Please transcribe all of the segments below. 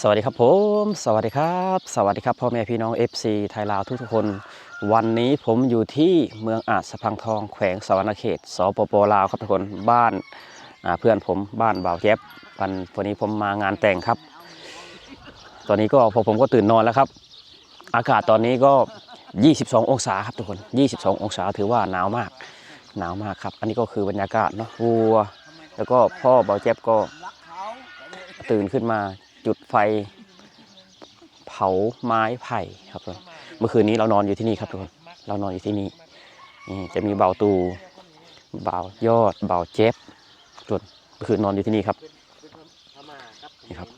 สวัสดีครับผม สวัสดีครับ สวัสดีครับ พ่อแม่พี่น้อง เอฟซี ไทยลาวทุกๆคน วันนี้ผมอยู่ที่เมืองอาจสะพังทอง แขวงสะหวันนะเขต สปป ลาวครับทุกคน บ้าน อ่า เพื่อนผม บ้านบ่าวแจ๊บ วัน วันนี้ผมมางานแต่งครับ ตอนนี้ก็ พวกผมก็ตื่นนอนแล้วครับ อากาศตอนนี้ก็ ยี่สิบสอง องศาครับทุกคน ยี่สิบสอง องศา ถือว่าหนาวมาก หนาวมากครับ อันนี้ก็คือบรรยากาศเนาะ วัว แล้วก็พ่อบ่าวแจ๊บก็ตื่นขึ้นมา จุดไฟเผาไม้ไผ่ครับ เมื่อคืนนี้เรานอนอยู่ที่นี่ครับทุกคน เรานอนอยู่ที่นี่ นี่จะมีบ่าวตู่ บ่าวยอด บ่าวแจ๊บ ส่วนเมื่อคืนนอนอยู่ที่นี่ครับ นี่ครับ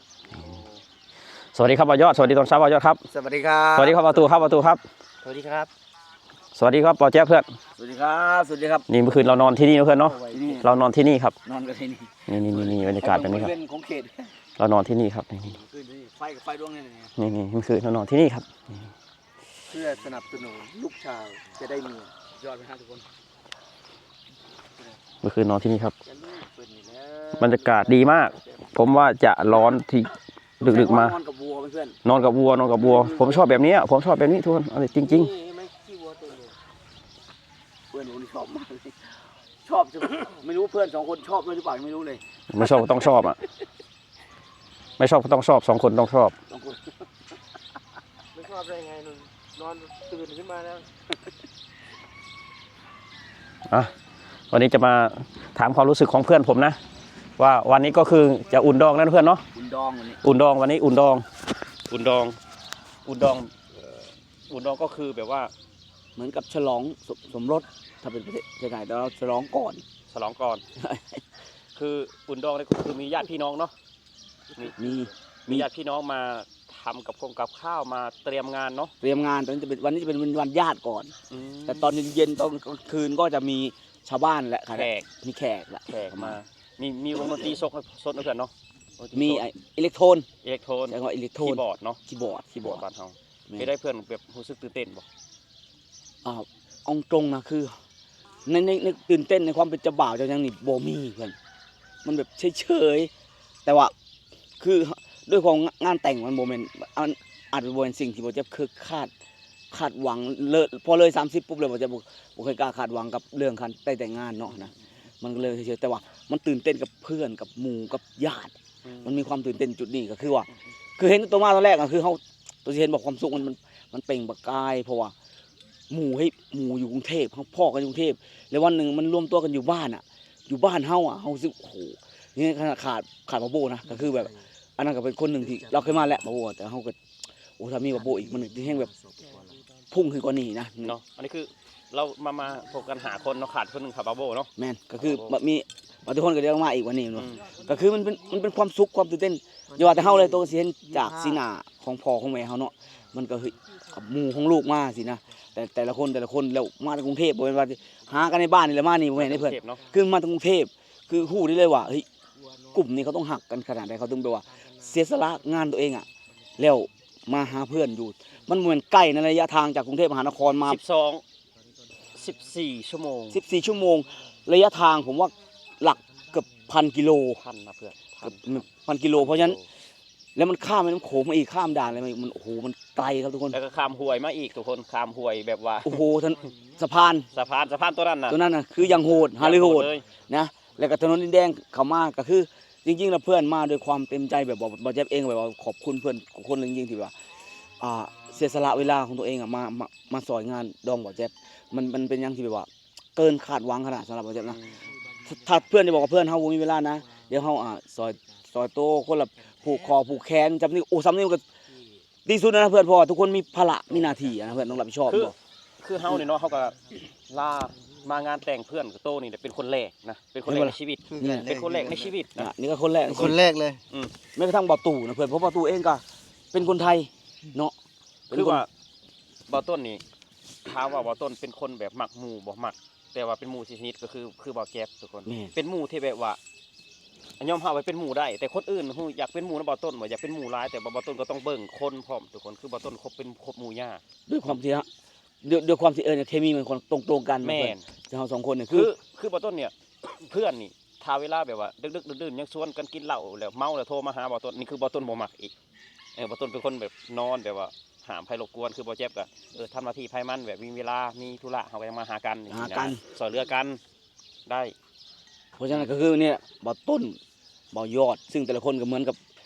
สวัสดีครับบ่าวยอด สวัสดีตอนเช้าบ่าวยอดครับ สวัสดีครับ สวัสดีครับบ่าวตู่ครับ บ่าวตู่ครับ สวัสดีครับ สวัสดีครับบ่าวแจ๊บเพื่อน สวัสดีครับ สวัสดีครับ นี่เมื่อคืนเรานอนที่นี่นะเพื่อนเนาะ ที่นี่ เรานอนที่นี่ครับ นอนกันที่นี่ นี่ๆๆๆ บรรยากาศแบบนี้ครับ เป็นของเขต เรานอนที่นี่ครับ นี่ๆ คืนนี้ไฟกับไฟดวงนี่ นี่ๆ เมื่อคืนเรานอนที่นี่ครับ เพื่อสนับสนุนลูกชายจะได้เมีย ยอดไหมฮะทุกคน เมื่อคืนนอนที่นี่ครับ จะลูกเพิ่นนี่แหละ บรรยากาศดีมาก ผมว่าจะร้อนที่ดึกๆมา นอนกับวัวเพื่อน นอนกับวัว นอนกับวัว ผมชอบแบบนี้อะ ผมชอบแบบนี้ทุกคน เอาจริงๆ นี่เห็นไหม ขี้วัวเต็มเลย เพื่อนผมนี่ชอบมากเลย ชอบจน ไม่รู้เพื่อนสองคนชอบด้วยหรือเปล่ายังไม่รู้เลย ไม่ชอบก็ต้องชอบอะ ไม่ชอบก็ต้องชอบ สองคนต้องชอบ สองคน ไม่ชอบได้ไง นอน นอนตื่นขึ้นมาแล้ว อ่ะ วันนี้จะมาถามความรู้สึกของเพื่อนผมนะ ว่าวันนี้ก็คือจะอุ่นดองนะเพื่อนเนาะ อุ่นดองวันนี้ อุ่นดอง วันนี้อุ่นดอง อุ่นดอง อุ่นดอง เอ่อ อุ่นดองก็คือแบบว่า เหมือนกับฉลองสม- สมรส ถ้าเป็นประเทศไทย แต่เราฉลองก่อน ฉลองก่อน คืออุ่นดองนี่ก็คือมีญาติพี่น้องเนาะ มี มี มี มีญาติพี่น้องมาทำกับคงกับข้าว มาเตรียมงานเนาะ เตรียมงาน ตอนนี้จะเป็น วันนี้จะเป็นวันญาติก่อน อืม แต่ตอนเย็นๆ ตอนกลางคืนก็จะมีชาวบ้านแหละ แขก มีแขกแหละ แขกมา มี มีวงดนตรีสด สดนะเพื่อนเนาะ วงดนตรีสด มีไอ้อิเล็กโทน อิเล็กโทน ใช้คำว่าอิเล็กโทน คีย์บอร์ดเนาะ คีย์บอร์ด คีย์บอร์ด คีย์บอร์ดบ้านเฮา เฮ็ดให้เพื่อนแบบรู้สึกตื่นเต้นบ่ อ่า เอาตรงนะ คือ ใน ใน ใน ตื่นเต้นในความเป็นเจ้าบ่าวเจ้าหยังนี่บ่มีเพื่อน มันแบบเฉยๆ แต่ว่า คือ ด้วยความงานแต่งมันบ่แม่น อัน อาจจะบ่แม่นสิ่งที่บ่าวแจ๊บเคยคาด คาดหวัง เลย พอเลยสามสิบปุ๊บแล้วบ่าวแจ๊บบ่ บ่เคยกล้าคาดหวังกับเรื่องการได้แต่งงานเนาะนะ มันก็เลยเฉยๆ แต่ว่ามันตื่นเต้นกับเพื่อน กับหมู่ กับญาติ อืม มันมีความตื่นเต้นจุดนี้ ก็คือว่า คือเห็นตัวมาตอนแรกอะ คือเฮา ตัวสิเห็นบอกความสุขมัน มัน มันเปล่งประกาย เพราะว่าหมู่ เฮ้ย หมู่อยู่กรุงเทพฯ เฮาพ้อกันอยู่กรุงเทพฯ แล้ววันหนึ่งมันรวมตัวกันอยู่บ้านอะ อยู่บ้านเฮาอะ เฮารู้สึก โอ้โฮ นี่ขนาดขาด ขาดบ่าวโบ้นะ ก็คือแบบ อันนั้นก็เป็นคนหนึ่งที่เราเคยมาแล้ว บ่าวโบ้ แต่เฮาก็ โอ้ ถ้ามีบ่าวโบ้อีก มันสิแฮ่งแบบ พุ่งขึ้นกว่านี้นะ เนาะ อันนี้คือ เรามา มาพบกันห้าคนเนาะ ขาดคนหนึ่ง ขาดบ่าวโบ้เนาะ แม่น ก็คือ บ่าวโบ้ มีบางทุกคนก็เดินมาอีกวันนี้เนาะ อืม ก็คือมันเป็น มันเป็นความสุข ความตื่นเต้น อย่าว่าแต่เฮาเลย ตัวสิเห็นจากสีหน้าของพ่อของแม่เฮาเนาะ มันก็ เฮ้ย หมู่ของลูกมาสินะ แต่ แต่ละคน แต่ละคน แล้วมาจากกรุงเทพฯ บ่แม่นว่าหากันในบ้านนี่แหละ มานี่ บ่แม่นเด้เพื่อน กรุงเทพฯเนาะ คือมาจากกรุงเทพฯ คือฮู้ได้เลยว่า เฮ้ย กลุ่มนี้เขาต้องฮักกันขนาดใด เขาถึงแบบว่าเสียสละงานตัวเองอะ แล้วมาหาเพื่อนอยู่ มันบ่แม่นใกล้นะ ระยะทางจากกรุงเทพฯมหานครมา สิบสอง สิบสี่ ชั่วโมง สิบสี่ ชั่วโมง ระยะทางผมว่าหลักเกือบพันกิโล พันนะเพื่อน พัน เกือบพันกิโล พันกิโล เพราะฉะนั้น แล้วมันข้ามแม่น้ำโขงมาอีก ข้ามด่านอะไรมาอีก มัน โอ้โฮ มันไกลครับทุกคน แล้วก็ข้ามห้วยมาอีกทุกคน ข้ามห้วยแบบว่า โอ้โฮ ถน- สะพาน สะพาน สะพานตัวนั้นน่ะ ตัวนั้นน่ะ คืออย่างโหด หาเลยโหด อย่างโหดเลย นะ แล้วก็ถนนดินแดงเข้ามา ก็คือ จริงๆ แล้วเพื่อนมาด้วยความเต็มใจ แบบว่าบ่าวแจ๊บเอง แบบว่าขอบคุณเพื่อนทุกคนเลยจริงๆ ที่แบบว่า อ่า เสียสละเวลาของตัวเองอะ มา มา มาซอยงานดองบ่าวแจ๊บ มัน มันเป็นอย่างที่แบบว่า เกินคาดหวังขนาดสำหรับบ่าวแจ๊บนะ อืม ถ้า ถ้าเพื่อนจะบอกว่าเพื่อนเฮาบ่มีเวลานะ เดี๋ยวเฮา อ่า ซอย ซอยโตคนละผูกคอผูกแขน จำนี้ โอ้ จำนี้มันก็ดีสุดแล้วนะเพื่อน เพราะว่าทุกคนมีภาระ มีหน้าที่อะนะเพื่อน ต้องรับผิดชอบ คือ บ่ คือเฮานี่เนาะ เฮาก็ลามางานแต่งเพื่อนโตนี่แหละ เป็นคนแรกนะ เป็นคนแรกในชีวิต นี่แหละ เป็นคนแรกในชีวิตนะ อ่ะ นี่ก็คนแรก คนแรกเลย อืม แม้กระทั่งบ่าวตู่นะเพื่อน เพราะบ่าวตู่เองก็เป็นคนไทยเนาะ เป็นคน คือว่าบ่าวต้นนี่ ถามว่าบ่าวต้นเป็นคนแบบมักหมู่บ่ มัก แต่ว่าเป็นหมู่ที่สนิทก็คือ คือบ่าวแจ๊บทุกคน แม่น เป็นหมู่ที่แบบว่ายอมรับว่าเป็นหมู่ได้ แต่คนอื่นฮู้อยากเป็นหมู่นำบ่าวต้นบ่ อยากเป็นหมู่หลาย แต่ว่าบ่าวต้นก็ต้องเบิ่งคนพร้อมทุกคน คือบ่าวต้นคบเป็น คบหมู่ยาก ด้วยความที่ ด้วย ด้วยความที่ เออ เคมีมันคนตรงๆ กัน แม่น เพื่อน เฮาสองคนเนี่ย คือ คือ คือบ่าวต้นเนี่ย เพื่อนนี่ ຖ້າເວລາແບບວ່າດຶກໆ ດື່ນໆ ຍັງຊວນກັນກິນເຫຼົ້າ ແລ້ວເມົາແລ້ວໂທມາຫາບ່າວຕົ້ນ ນີ້ຄືບ່າວຕົ້ນບໍ່ມັກອີກ. ເອີ ບ່າວຕົ້ນເປັນຄົນແບບນອນແບບວ່າຫ້າມໃຜລົບກວນ ຄືບ່າວແຈັບກໍ ເອີ ທຳໜ້າທີ່ໃຜມັນ ແບບມີເວລາມີທຸລະເຮົາກໍຍັງມາຫາກັນ ຫາກັນ ຈັ່ງຊີ້ນະ ຊ່ອຍເຫຼືອກັນໄດ້. ເພາະສະນັ້ນກໍຄືນີ້ແຫຼະ ບ່າວຕົ້ນ ບ່າວຍອດ ຊຶ່ງແຕ່ລະຄົນກໍເໝືອນກັບ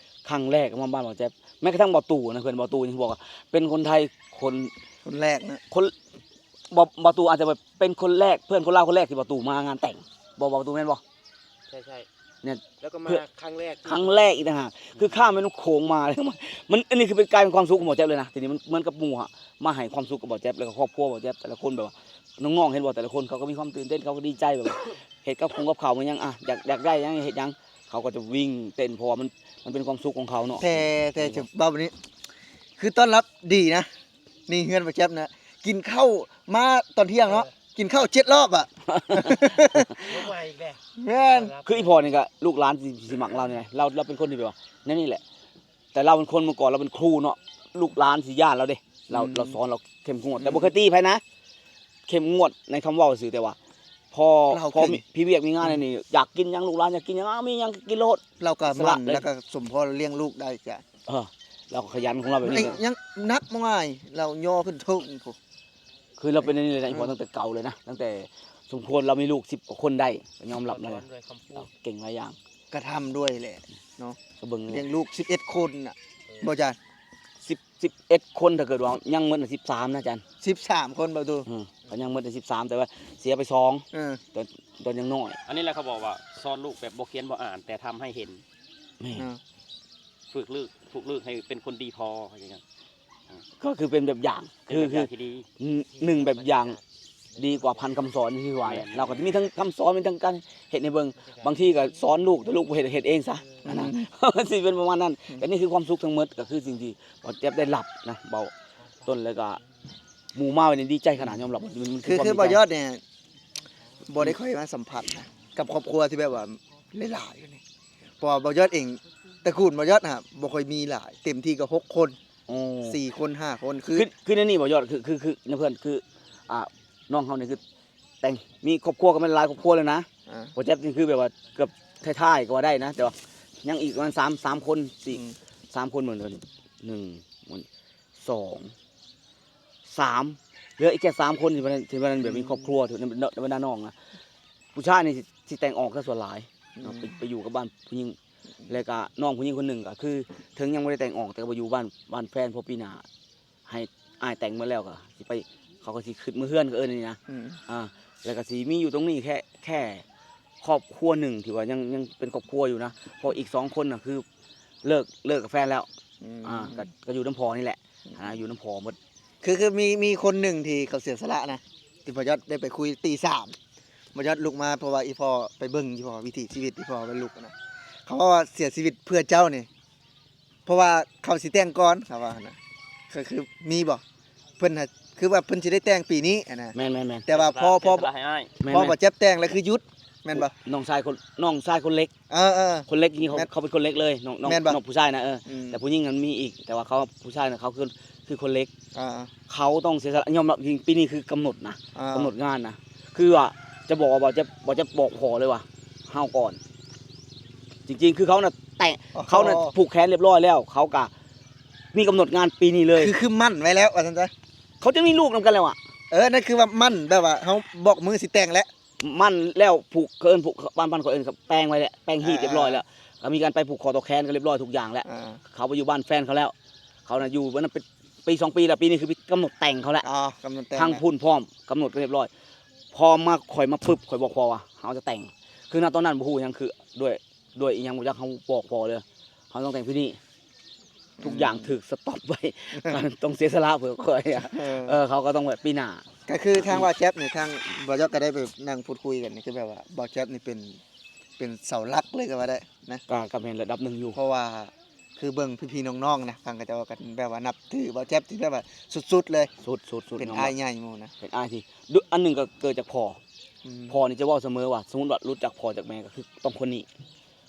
ຄັ້ງແລກມາບ້ານບ່າວແຈັບ ແມ້ກະທັ້ງບ່າວຕູ້ນະ ເພື່ອນບ່າວຕູ້ຍັງບອກວ່າເປັນຄົນໄທຄົນ ຄົນແລກນະ ຄົນ ບ່າວ ບ່າວຕູ້ອາດຈະແບບເປັນຄົນແລກ ເພື່ອນຄົນລາວຄົນແລກທີ່ບ່າວຕູ້ມາງານແຕ່ງ ບໍ່ ບ່າວຕູ້ແມ່ນບໍ່? ໃຊ່ໆ ແມ່ນ ແລ້ວກໍມາ ເພື່ອ ຄັ້ງແລກ ຄັ້ງແລກອີກຕ່າງຫາກ ອືມ ຄືຂ້າມແມ່ນ້ຳໂຂງມາ ມັນ ອັນນີ້ຄືເປັນ ກາຍເປັນຄວາມສຸກຂອງບ່າວແຈັບເລີຍນະ. ທີນີ້ມັນເໝືອນກັບໝູ່ຫະ ມາໃຫ້ຄວາມສຸກກັບບ່າວແຈັບ ແລ້ວກໍຄອບຄົວບ່າວແຈັບ ແຕ່ລະຄົນແບບວ່າ ນ້ອງໆ ເຫັນບໍ່ ແຕ່ລະຄົນເຂົາກໍມີຄວາມຕື່ນເຕັ້ນ ເຂົາກໍດີໃຈແບບວ່າ ເຮັດກັບຄົງກັບເຂົ້າມາຫຍັງ ອະ ຢາກ ຢາກໄດ້ຫຍັງເຮັດຫຍັງ ເຂົາກໍຈະວິ່ງເຕັ້ນ ເພາະວ່າມັນ ມັນເປັນຄວາມສຸກຂອງເຂົາເນາະ. ແຕ່ ແຕ່ ເອີ ຈະເວົ້າແບບນີ້ ຄືຕ້ອນຮັບດີນະ ນີ້ເຮືອນບ່າວແຈັບນະ ກິນເຂົ້າມາຕອນທ່ຽງເນາະ ເອີ ກິນເຂົ້າເຈັດລອບອະ ລົງມາອີກແລ້ວ ແມ່ນ ຄືອີ່ພໍ່ນີ້ກໍລູກຫຼານຊິ ຊິມັກລາວນີ້ ລາວ ລາວເປັນຄົນທີ່ແບບວ່າແນວນີ້ແຫຼະ ແຕ່ລາວເປັນຄົນເມື່ອກ່ອນລາວເປັນຄູເນາະ ລູກຫຼານຊິຢ້ານລາວເດ້ ລາວ ອືມ ລາວສອນລາວເຂັ້ມງວດ ອືມ ແຕ່ບໍ່ເຄີຍຕີໃຜນະ ເຂັ້ມງວດໃນຄຳເວົ້າຊື່ ແຕ່ວ່າພໍ ລາວ ພໍ ເຄີຍ ມີ ມີວຽກມີງານ ອືມ ອັນນີ້ ຢາກກິນຫຍັງ ລູກຫຼານຢາກກິນຫຍັງ ອ້າວ ມີຫຍັງກໍກິນໂລດ ລາວກໍໝັ້ນ ອິດສະຫຼະເລີຍ ແລ້ວກໍສົມພໍລ້ຽງລູກໄດ້ຈ້ະ ເອີ ລາວກໍຂະຫຍັນຂອງລາວແບບນີ້ ຍັງໜັກບໍ່ງ່າຍ ລາວຍໍຂຶ້ນເທິງພຸ້ນ ຄືລາວເປັນອັນນີ້ເລີຍນະ ອືມ ອີ່ພໍ່ ຕັ້ງແຕ່ເກົ່າເລີຍນະ ຕັ້ງແຕ່ສົມຄວນລາວມີລູກສິບກວ່າຄົນໄດ້ ກໍຍອມຮັບນະ ເກັ່ງຫຼາຍຢ່າງ ກະທຳດ້ວຍແຫຼະເນາະ ກໍເບິ່ງ ລ້ຽງລູກສິບເອັດຄົນນະ ເອີ ບໍ່ຈານ ສິບ ສິບເອັດຄົນ ຖ້າເກີດວ່າຍັງໝົດສິບສາມນະອາຈານ ສິບສາມຄົນບໍ່ຕູ ອືມ ກໍຍັງໝົດສິບສາມ ແຕ່ວ່າເສຍໄປສອງ ເອີ ຕອນ ຕອນຍັງນ້ອຍ ອັນນີ້ແຫຼະເຂົາບອກວ່າ ສອນລູກແບບບໍ່ຂຽນບໍ່ອ່ານ ແຕ່ທຳໃຫ້ເຫັນ ແມ່ນ ເອີ ຝຶກລຶກ ຝຶກລຶກໃຫ້ເປັນຄົນດີພໍ ເຂົາເຈົ້າ ກໍຄືເປັນແບບຢ່າງ ເປັນແບບຢ່າງທີ່ດີ ຄືໜຶ່ງແບບຢ່າງດີກວ່າພັນຄຳສອນທີ່ວ່າແຫຼະ ແມ່ນ ລາວກໍຈະມີທັງຄຳສອນ ມີທັງການເຮັດໃຫ້ເບິ່ງ ບາງທີກໍສອນລູກ ແຕ່ລູກບໍ່ເຮັດ ເຮັດເອງຊະ ອືມ ອັນນັ້ນ ມັນຊິເປັນປະມານນັ້ນ ອືມ ແຕ່ນີ້ຄືຄວາມສຸກທັງໝົດ ກໍຄືສິ່ງທີ່ບ່າວແຈັບໄດ້ຮັບນະ ເວົ້າຕົ້ນ ແລ້ວກໍໝູ່ມາໄວ້ນີ້ດີໃຈຂະໜາດ ຍອມຮັບ ມັນ ມັນ ຄື ຄື ຄືຄວາມດີໃຈ ບ່າວຍອດນີ້ ບໍ່ໄດ້ ອືມ ຄ່ອຍມາສຳຜັດນະ ກັບຄອບຄົວທີ່ແບບວ່າຫຼາຍໆ ນີ້ ເພາະວ່າບ່າວຍອດເອງ ຕະກູນບ່າວຍອດນະ ບໍ່ຄ່ອຍມີຫຼາຍ ເຕັມທີ່ກໍຫົກຄົນ ໂອ້ ສີ່ຄົນ ຫ້າຄົນ ຄື ຄື ຄືໃນນີ້ບໍ່ຍອດ ຄື ຄື ຄືນະເພື່ອນ ຄື ອ່າ ນ້ອງເຮົານີ້ຄືແຕ່ງ ມີຄອບຄົວກໍແມ່ນຫຼາຍຄອບຄົວແລ້ວນະ ອ່າ ບໍ່ແຈັບນີ້ຄືແບບວ່າເກືອບທ້າຍໆ ກໍວ່າໄດ້ນະ ແຕ່ວ່າຍັງອີກປະມານສາມ ສາມຄົນ ສີ່ ອືມ ສາມຄົນ ເບິ່ງເດີ ໜຶ່ງ ສອງ ສາມ ເຫຼືອອີກແຄ່ສາມຄົນ ທີ່ວ່ານັ້ນ ທີ່ວ່ານັ້ນແບບມີຄອບຄົວ ອືມ ໃນ ໃນບັນດານ້ອງນະ ຜູ້ຊາຍນີ້ຊິ ຊິແຕ່ງອອກຊະສ່ວນຫຼາຍເນາະ ອືມ ໄປ ໄປຢູ່ກັບບ້ານຜູ້ຍິງ ແລ້ວກະນ້ອງຜູ້ຍິງຄົນໜຶ່ງ ກະຄືເຖິງຍັງບໍ່ໄດ້ແຕ່ງອອກ ແຕ່ວ່າຢູ່ບ້ານ ບ້ານແຟນ ເພາະປີໜ້າໃຫ້ອ້າຍແຕ່ງໝົດແລ້ວ ກະຊິໄປ ເຂົາກໍຊິຂຶ້ນເມືອເຮືອນ ເຂົາເອີ້ນນີ້ນະ ອືມ ອ່າ ແລ້ວກະຊິມີຢູ່ຕົງນີ້ແຄ່ ແຄ່ຄອບຄົວໜຶ່ງທີ່ວ່າຍັງ ຍັງເປັນຄອບຄົວຢູ່ນະ ເພາະອີກສອງຄົນນະຄືເລີກ ເລີກກັບແຟນແລ້ວ ອືມ ອ່າ ກະ ກະຢູ່ນຳພໍ່ນີ້ແຫຼະ ອືມ ອ່າ ຢູ່ນຳພໍ່ໝົດ ຄື ຄືມີ ມີຄົນໜຶ່ງທີ່ເຂົາເສຍສະຫຼະນະ ທີ່ບ່າວຍອດໄດ້ໄປຄຸຍຕີສາມ ບ່າວຍອດລຸກມາ ເພາະວ່າອີ່ພໍ່ໄປເບິ່ງ ອີ່ພໍ່ ວິຖີຊີວິດອີ່ພໍ່ໄປລຸກນະ ເຂົາເວົ້າວ່າເສຍຊີວິດເພື່ອເຈົ້ານີ້ ເພາະວ່າເຂົາຊິແຕ່ງກ່ອນ ເຂົາວ່າຫັ້ນນະ ກໍຄືມີບໍ່ ເພິ່ນຫາ ຄືວ່າເພິ່ນຊິໄດ້ແຕ່ງປີນີ້ຫັ້ນນະ ແມ່ນໆໆ ແຕ່ວ່າພໍ ພໍ ພໍ ແມ່ນໆ ບ່າວແຈັບແຕ່ງແລ້ວຄືຢຸດ ແມ່ນບໍ່? ນ້ອງຊາຍຄົນ ນ້ອງຊາຍຄົນເລັກ ເອີໆ ຄົນເລັກນີ້ເຂົາ ແມ່ນ ເຂົາເປັນຄົນເລັກເລີຍ ນ້ອງ ນ້ອງ ແມ່ນບໍ່? ນ້ອງຜູ້ຊາຍນະ ເອີ ອືມ ແຕ່ຜູ້ຍິງນັ້ນມີອີກ ແຕ່ວ່າເຂົາ ຜູ້ຊາຍນະ ເຂົາຄື ຄືຄົນເລັກ ອ່າ ເຂົາຕ້ອງເສຍສະຫຼະ ຍອມຮັບ ປີນີ້ຄືກຳນົດນະ ອ່າ ກຳນົດງານນະ ຄືວ່າຈະບອກວ່າ ບໍ່ ຈະ ບໍ່ ຈະບອກພໍ່ເລີຍວ່າເຮົາກ່ອນ ຈິງໆ ຄືເຂົານະແຕະ ອໍ ເຂົານະຜູກແຂນລຽບຮ້ອຍແລ້ວ ເຂົາກະມີກຳນົດງານປີນີ້ເລີຍ ຄື ຄືໝັ້ນໄວ້ແລ້ວວ່າຊັ້ນຊະ ເຂົາຈະມີລູກນຳກັນແລ້ວອະ ເອີ ນັ້ນຄືວ່າໝັ້ນ ແບບວ່າເຮົາບອກມື້ຊິແຕ່ງແລ້ວ ໝັ້ນແລ້ວຜູກ ເຂົາເອີ້ນຜູກ ບ້ານ ບ້ານເຂົາເອີ້ນແປງໄວ້ແລ້ວ ແປງຮີດ ອ່າ ລຽບຮ້ອຍແລ້ວ ກໍມີການໄປຜູກຂໍ້ຕໍ່ແຂນກັນລຽບຮ້ອຍທຸກຢ່າງແລ້ວ ອ່າ ເຂົາໄປຢູ່ບ້ານແຟນເຂົາແລ້ວ ເຂົານະຢູ່ບ້ານນັ້ນເປັນປີສອງປີແລ້ວ ປີນີ້ຄືກຳນົດແຕ່ງເຂົາແລ້ວ ອໍ ກຳນົດແຕ່ງ ທາງພຸ້ນພ້ອມ ກຳນົດກັນລຽບຮ້ອຍ ພໍມາ ຂ້ອຍມາປຶບ ຂ້ອຍບອກພໍ່ວ່າເຮົາຈະແຕ່ງ ຄືນະຕອນນັ້ນບໍ່ຮູ້ຫຍັງ ຄືດ້ວຍ ດ້ວຍອີ່ຫຍັງບໍ່ຈັກ ເຮົາບອກພໍ່ເລີຍ ເຮົາຕ້ອງແຕ່ງປີນີ້ ອືມ ທຸກຢ່າງຖືກສະຕັອບໄວ້ ຕ້ອງເສຍສະຫຼະເພື່ອຂ້ອຍ ເອີ ເອີ ເຂົາກໍຕ້ອງແບບປີໜ້າ ກໍຄືທາງ ອືມ ບ່າວແຈັບນີ້ ທາງບ່າວຍອດກໍໄດ້ໄປນັ່ງພູດຄຸຍກັນ ຄືແບບວ່າບ່າວແຈັບນີ້ເປັນ ເປັນເສົາຫຼັກເລີຍກໍວ່າໄດ້ນະ ກໍ ກໍແມ່ນລະດັບໜຶ່ງຢູ່ ເພາະວ່າຄືເບິ່ງພີ່ໆນ້ອງໆນະ ຟັງເຂົາເຈົ້າເວົ້າກັນ ແບບວ່ານັບຖືບ່າວແຈັບທີ່ແບບວ່າສຸດໆເລີຍ ສຸດໆໆ ເປັນອ້າຍໃຫຍ່ໝູ່ນະ ເປັນອ້າຍທີ່ ອັນໜຶ່ງກໍເກີດຈາກພໍ່ ອືມ ພໍ່ນີ້ຈະເວົ້າສະເໝີວ່າ ສົມມຸດວ່າຫຼຸດຈາກພໍ່ຈາກແມ່ກໍຄືຕ້ອງຄົນນີ້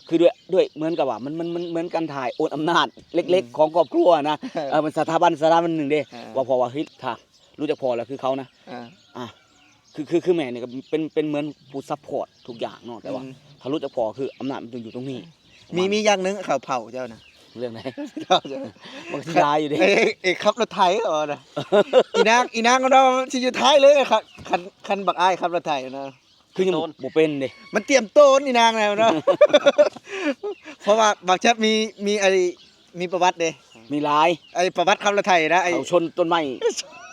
ຄືດ້ວຍ ດ້ວຍເໝືອນກັບວ່າມັນ ມັນ ມັນເໝືອນກັນຖ່າຍໂອນອຳນາດເລັກໆ ອືມ ຂອງຄອບຄົວນະ ເອີ ເອີ ມັນສະຖາບັນ ສະຖາບັນໜຶ່ງເດ້ ອ່າ ວ່າພໍ່ວ່າ ເຮີ້ຍ ຖ້າ ຮູ້ຈັກພໍ່ແລ້ວຄືເຂົານະ ອ່າ ອ່າ ຄື ຄື ຄືແມ່ນີ້ກໍເປັນ ເປັນເໝືອນຜູ້ຊັບພອດທຸກຢ່າງເນາະ ແຕ່ວ່າ ອືມ ຖ້າຫຼຸດຈາກພໍ່ຄືອຳນາດມັນຕ້ອງຢູ່ຕົງນີ້. ມີ ປະມານ ມີຢ່າງໜຶ່ງເຂົາເຜົາເຈົ້ານະ. ເລື່ອງໃດ? ເຂົາເຈົ້າ ມັນຊິຫຼາຍຢູ່ເດ້. ເອ ເອ ຂັບລົດໄຖເຂົາວ່ານະ. ອີນາງ ອີນາງເນາະ ຊິຢູ່ທ້າຍເລີຍ ຄັນ ຄັນ ຄັນບັກອ້າຍຂັບລົດໄຖນະ. ຄືຍັງບໍ່ ບໍ່ເປັນເດ້. ມັນຕຽມໂຕນອີນາງແລ້ວເນາະ. ເພາະວ່າບັກແຈັບມີ ມີໄອ້ ມີປະຫວັດເດ້. ມີຫຼາຍ ໄອ້ປະຫວັດຂັບລົດໄຖນະ ໄອ້ ເຂົາຊົນຕົ້ນໄມ້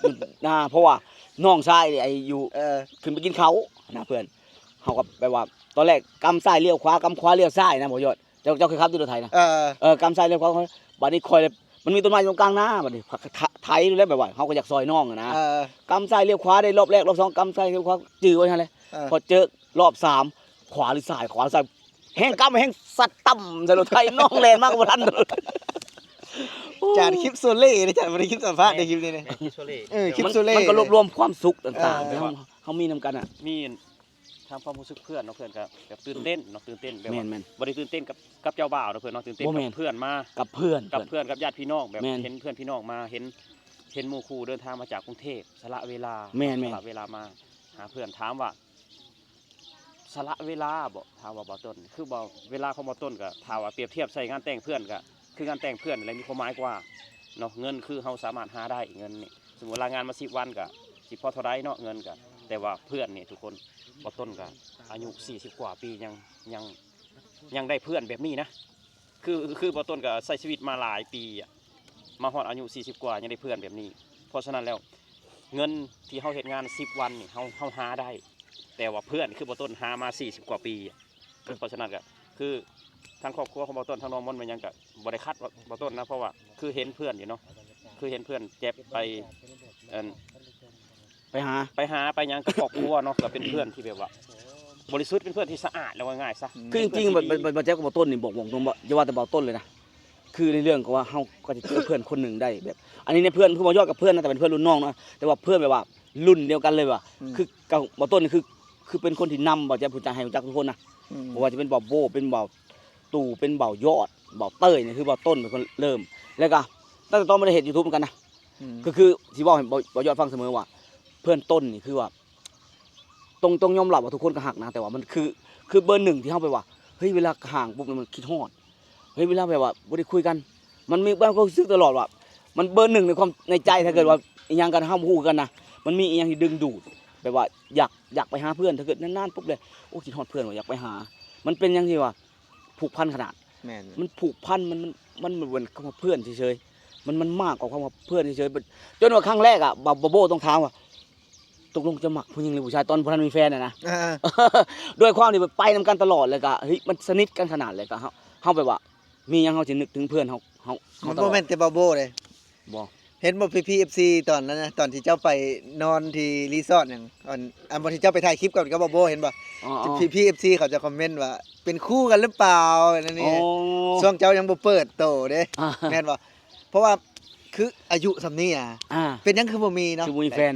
ຢູ່ນາ ເພາະວ່ານ້ອງຊາຍນີ້ ໄອ້ຢູ່ ເອີ ຂຶ້ນໄປກິນເຂົ້ານະເພື່ອນ. ເຮົາກໍແບບວ່າ ຕອນແລກກຳຊ້າຍລ້ຽວຂວາ ກຳຂວາລ້ຽວຊ້າຍນະ ບໍ່ຍອດ. ເຈົ້າ ເຈົ້າເຄີຍຂັບຢູ່ລົດໄຖນະ? ເອີ ເອີ ກຳຊ້າຍລ້ຽວຂວາ ບາດນີ້ຂ້ອຍ ມັນມີຕົ້ນໄມ້ຢູ່ກາງນາ ບາດນີ້ ໄຖ ໄຖຢູ່ແລ້ວ ແບບວ່າເຮົາກໍຢາກຊ່ອຍນ້ອງຫັ້ນນະ. ເອີ ກຳຊ້າຍລ້ຽວຂວາໄດ້ ຮອບແລກ ຮອບສອງ ກຳຊ້າຍລ້ຽວຂວາ ຈື່ໄວ້ຫັ້ນແຫຼະ. ເອີ ພໍເຈີຮອບສາມ ຂວາຫຼືຊ້າຍ ຂວາຫຼືຊ້າຍ ແຮງກຳແຮງຊັດຕ່ຳໃສ່ລົດໄຖ ນ້ອງແລ່ນມາກໍບໍ່ທັນ. ຈານຄລິບໂຊເລ່ເດ້ ຈານບໍ່ໄດ້ຄລິບສຳພາດເດ້ ຄລິບນີ້ເດ້. ແມ່ນ ຄລິບໂຊເລ່ ເອີ ຄລິບໂຊເລ່ ມັນກໍລວບລວມຄວາມສຸກຕ່າງໆ ເອີ ທີ່ເຮົາ ເຮົາມີນຳກັນອະ. ມີ ຖາມຄວາມຮູ້ສຶກເພື່ອນເນາະ ເພື່ອນກໍແບບຕື່ນເຕັ້ນເນາະ ຕື່ນເຕັ້ນແບບວ່າ ແມ່ນໆ ບໍ່ໄດ້ຕື່ນເຕັ້ນກັບ ກັບເຈົ້າບ່າວເນາະເພື່ອນເນາະ ຕື່ນເຕັ້ນກັບເພື່ອນມາ ກັບເພື່ອນ ກັບເພື່ອນ ກັບຍາດພີ່ນ້ອງ ແບບ ແມ່ນ ເຫັນເພື່ອນພີ່ນ້ອງມາ ເຫັນ ເຫັນໝູ່ຄູ່ເດີນທາງມາຈາກກຸງເທບ ສະຫຼະເວລາ ແມ່ນໆ ສະຫຼະເວລາມາຫາເພື່ອນ. ຖາມວ່າສະຫຼະເວລາບໍ? ຖາມວ່າບ່າວຕົ້ນ ຄືວ່າເວລາຂອງບ່າວຕົ້ນ ກໍຖ້າວ່າປຽບທຽບໃສ່ງານແຕ່ງເພື່ອນ ກໍຄືງານແຕ່ງເພື່ອນນັ້ນແຫຼະ ມີຄວາມໝາຍກວ່າເນາະ. ເງິນຄືເຮົາສາມາດຫາໄດ້ ເງິນນີ້ ສົມມຸດລາງານມາສິບວັນ ກໍຊິພໍເທົ່າໃດເນາະ ເງິນກໍ ແຕ່ວ່າເພື່ອນນີ້ທຸກຄົນ ບ່າວຕົ້ນກໍອາຍຸສີ່ສິບກວ່າປີ ຍັງ ຍັງ ຍັງໄດ້ເພື່ອນແບບນີ້ນະ. ຄື ຄືບ່າວຕົ້ນກໍໃຊ້ຊີວິດມາຫຼາຍປີອະ ມາຮອດອາຍຸສີ່ສິບກວ່າ ຍັງໄດ້ເພື່ອນແບບນີ້. ເພາະສະນັ້ນແລ້ວ ເງິນທີ່ເຮົາເຮັດງານສິບວັນນີ້ ເຮົາ ເຮົາຫາໄດ້ ແຕ່ວ່າເພື່ອນຄືບ່າວຕົ້ນຫາມາສີ່ສິບກວ່າປີອະ. ເພາະສະນັ້ນກໍຄືທາງຄອບຄົວຂອງບ່າວຕົ້ນ ທາງນ້ອງມົນ ແມ່ນຫຍັງກໍບໍ່ໄດ້ຂັດບ່າວຕົ້ນນະ ເພາະວ່າຄືເຫັນເພື່ອນຢູ່ເນາະ ຄືເຫັນເພື່ອນແຈັບໄປ ອັນ ໄປຫາ ໄປຫາໄປຫຍັງກັບຄອບຄົວເນາະ ກໍເປັນເພື່ອນທີ່ແບບວ່າບໍລິສຸດ ເປັນເພື່ອນທີ່ສະອາດ ເວົ້າງ່າຍໆຊະ. ອືມ ຄືຈິງໆ ເປັນເພື່ອນທີ່ ບ່າວ ບ່າວແຈັບກັບບ່າວຕົ້ນນີ້ ບອກ ບອກຕົງ ຢ່າວ່າແຕ່ບ່າວຕົ້ນເລີຍນະ ຄືໃນເລື່ອງກໍວ່າ ເຮົາກໍຈະເຈີເພື່ອນຄົນໜຶ່ງໄດ້ແບບ ອັນນີ້ໃນເພື່ອນ ຄືບໍ່ຍອດກັບເພື່ອນນະ ແຕ່ເປັນເພື່ອນລຸ້ນນ້ອງນະ ແຕ່ວ່າເພື່ອນແບບວ່າລຸ້ນດຽວກັນເລີຍວ່າ ອືມ ຄືກັບບ່າວຕົ້ນນີ້ ຄື ຄືເປັນຄົນທີ່ນຳ ບ່າວແຈັບຮູ້ຈັກ ໃຫ້ຮູ້ຈັກທຸກຄົນນະ ອືມ ບໍ່ວ່າຈະເປັນບ່າວໂບ້ ເປັນບ່າວຕູ້ ເປັນບ່າວຍອດ ບ່າວເຕີຍນີ້ ຄືບ່າວຕົ້ນເປັນຄົນເລີ່ມ ແລ້ວກໍຕັ້ງແຕ່ຕອນບໍ່ໄດ້ເຮັດ YouTube ນຳກັນນະ ອືມ ກໍຄືຊິເວົ້າໃຫ້ບ່າວ ບ່າວຍອດຟັງສະເໝີວ່າ ເພື່ອນຕົ້ນນີ້ຄືວ່າ ຕ້ອງ ຕ້ອງຍອມຮັບວ່າທຸກຄົນກໍຮັກນະ ແຕ່ວ່າມັນຄື ຄືເບີໜຶ່ງທີ່ເຮົາແບບວ່າ ເຮີ້ຍ ເວລາຫ່າງປຸບ ມັນຄິດຮອດ ເຮີ້ຍ ເວລາແບບວ່າບໍ່ໄດ້ຄຸຍກັນ ມັນມີ ມັນກໍຮູ້ສຶກຕະຫຼອດວ່າ ມັນເບີໜຶ່ງໃນຄວາມໃນໃຈ ຖ້າເກີດວ່າອີ່ຫຍັງກັນ ເຮົາບໍ່ຮູ້ຄືກັນນະ ມັນມີອີ່ຫຍັງທີ່ດຶງດູດ ແບບວ່າຢາກ ຢາກໄປຫາເພື່ອນ ຖ້າເກີດນານໆປຸບເລີຍ ໂອ້ ຄິດຮອດເພື່ອນວ່າ ຢາກໄປຫາ ມັນເປັນຫຍັງທີ່ວ່າ ຜູກພັນຂະໜາດ ແມ່ນ ມັນຜູກພັນ ມັນ ມັນ ມັນບໍ່ແມ່ນຄຳວ່າເພື່ອນເສີຍໆ ມັນ ມັນມາກກວ່າຄຳວ່າເພື່ອນເສີຍໆ ຈົນວ່າຄັ້ງແລກອະ ບາ ບາໂບ້ຕ້ອງຖາມວ່າ ຕົກລົງເຈົ້າມັກຜູ້ຍິງ ຫຼື ຜູ້ຊາຍ? ຕອນບໍ່ທັນມີແຟນຫັ້ນນະ ອ່າ ດ້ວຍຄວາມທີ່ແບບໄປນຳກັນຕະຫຼອດ ແລ້ວກະ ເຮີ້ຍ ມັນສະໜິດກັນຂະໜາດ ແລ້ວກະເຮົາ ເຮົາແບບວ່າ ມີຫຍັງເຮົາຈະນຶກເຖິງເພື່ອນເຮົາ ເຮົາ ເຮົາ ມັນບໍ່ແມ່ນແຕ່ບາໂບ້ເດ້ ບໍ່ ເຫັນບໍ່ ພີ່ໆ ເອັຟຊີ ຕອນນັ້ນນະ ຕອນທີ່ເຈົ້າໄປນອນທີ່ຣີສອດຫຍັງ ອັນ ອັນບໍ່ ທີ່ເຈົ້າໄປຖ່າຍຄລິບກັບ ກັບບາໂບ້ ເຫັນບໍ່? ອໍໆ ພີ່ໆ ເອັຟຊີ ເຂົາຈະຄອມເມັນວ່າ ເປັນຄູ່ກັນຫຼືເປົ່າ ອັນນີ້ ອໍ ຊ່ວງເຈົ້າຍັງບໍ່ເປີດໂຕເດ້ ອ່າ ແມ່ນບໍ່? ເພາະວ່າຄືອາຍຸສ່ຳນີ້ອະ ອ່າ ເປັນຫຍັງຄືບໍ່ມີເນາະ? ຄືບໍ່ມີແຟນ